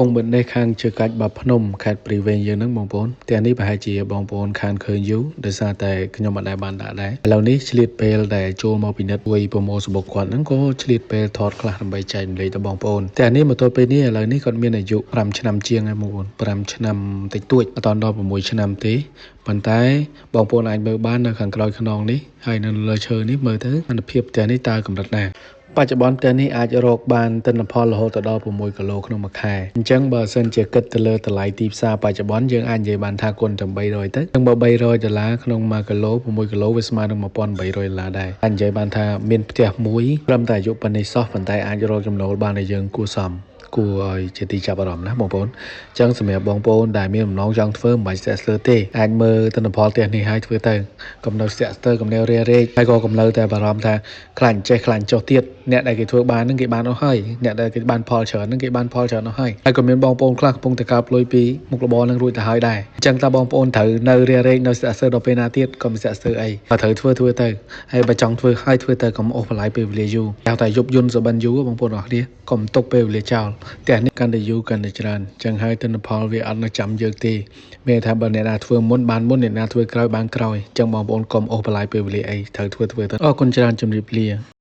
ពងបណ្ដេះខាងជើកាច់បាភ្នំខេត្តព្រៃវែងយើងហ្នឹងបងប្អូនផ្ទះនេះប្រហែលជាបងប្អូនខានឃើញយូរដោយសារតែខ្ញុំមិនដែលបានដាក់ដែរឥឡូវនេះឆ្លៀតពេលដែលចូលមកពិនិត្យជួយប្រមូលសម្បុកគាត់ហ្នឹងក៏ឆ្លៀតពេលថតខ្លះដើម្បីចែករំលែកដល់បងប្អូនផ្ទះនេះមកទល់ពេលនេះឥឡូវនេះគាត់មានអាយុ5ឆ្នាំជាងហើយបងប្អូន5ឆ្នាំតិចតួចអត់ដល់6ឆ្នាំទេប៉ុន្តែបងប្អូនអាចមើលបាននៅខាងក្រោយខ្នងនេះហើយនៅលើឈើនេះមើលទៅអនុភាពផ្ទះនេះតើកម្រិតណាបច្ចុប្បន្នផ្ទះនេះអាចរកបានទិន្នផលរហូតដល់6គីឡូក្នុងមួយខែអញ្ចឹងបើសិនជាគិតទៅលើតម្លៃទីផ្សារបច្ចុប្បន្នយើងអាចនិយាយបានថាគុណទាំង300ទៅនឹងបើ300ដុល្លារក្នុង1គីឡូ6គីឡូវាស្មើនឹង1800ដុល្លារដែរអាចនិយាយបានថាមានផ្ទះមួយត្រឹមតែអាយុប៉ុណ្ណេះសោះប៉ុន្តែអាចរកចំណូលបានឲ្យយើងគួរសមគួរឲ្យជាទីចាប់អារម្មណ៍ណាបងប្អូនអញ្ចឹងសម្រាប់បងប្អូនដែលមានបំណងចង់ធ្វើមិនបាច់ស្ទាក់ស្ទើរទេអាចមើលទិន្នផលផ្ទះនេះហើយធ្វើទៅកុំនៅស្ទាក់ស្ទើរកុំនៅរារែកហើយក៏កុំនៅតែបារម្ភថាខ្លាចចេះខ្លាចចុះទៀតអ្នកដែលគេធ្វើបានហ្នឹងគេបានអស់ហើយអ្នកដែលគេបានផលច្រើនហ្នឹងគេបានផលច្រើនអស់ហើយហើយក៏មានបងប្អូនខ្លះកំពុងតែកើបលុយពីមុខរបរហ្នឹងរួចទៅហើយដែរអញ្ចឹងតើបងប្អូនត្រូវនៅរារែកនៅស្ទាក់ស្ទើរដល់ពេលណាទៀតកុំស្ទាក់ស្ទើរអីបើត្រូវធ្វើធ្វើទៅហើយបើចង់ធ្វើហើយធ្វើទៅកុំអូសបន្លាយពេលវេលាយូរតែតែយប់យន្តសុបិនយូរបងប្អូនអរគ្នាកុំទុកពេលវេលាចោលផ្ទះនេះកាន់តែយូរកាន់តែច្រើនអញ្ចឹងហើយទិន្នផលវាអត់នៅចាំយើងទេមានថាបើអ្នកណាធ្វើមុនបានមុនអ្នកណាធ្វើក្រោយបានក្រោយអញ្ចឹងបងប្អូនកុំអូសបន្លាយពេលវេលាអីត្រូវធ្វើធ្វើទៅអរគុណច្រើនជម្រាបលា។